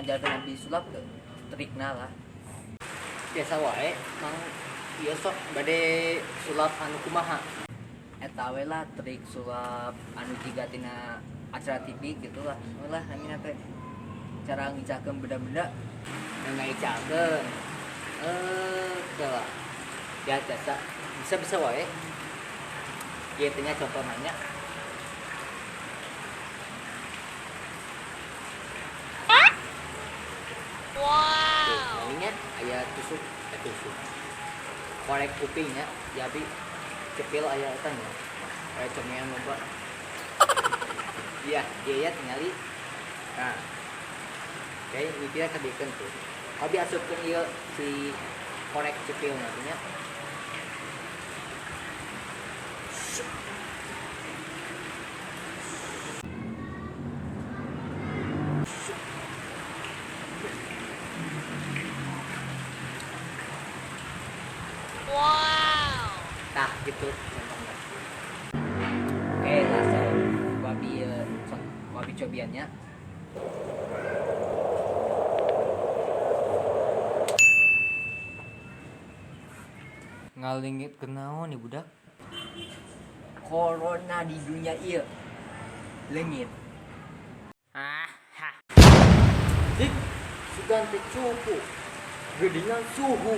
Ngajarkeun abdi sulap teu? Trikna lah. Biasa wae, Mang. Ieu sok bade sulap anu kumaha? Eta we lah, trik sulap anu jiga tina acara TV gitu lah. Lah, namina teh cara ngicakeun benda-benda. Nu ngaicakeun. Eh, lah. Ya jasa bisa-bisa wae. Ieu teh nya contoh nanya. Wow. Tuh, aya tusuk, eh, tusuk. Korek kupingnya, ya abi cepil aya eta nya. Aya comean loba. Iya, iya ya tingali. Nah. Oke, ini kita kadiekeun tuh. Abi asupkeun ieu si korek cepil nantinya. Wow. Tah, gitu contohnya. Oke, lah so wabi wabi cobiannya. Ngalingit kenaon nih budak? Corona di dunia ieu leungit. Ah, ha. Dik, sugan teh cupu. Geuningan suhu.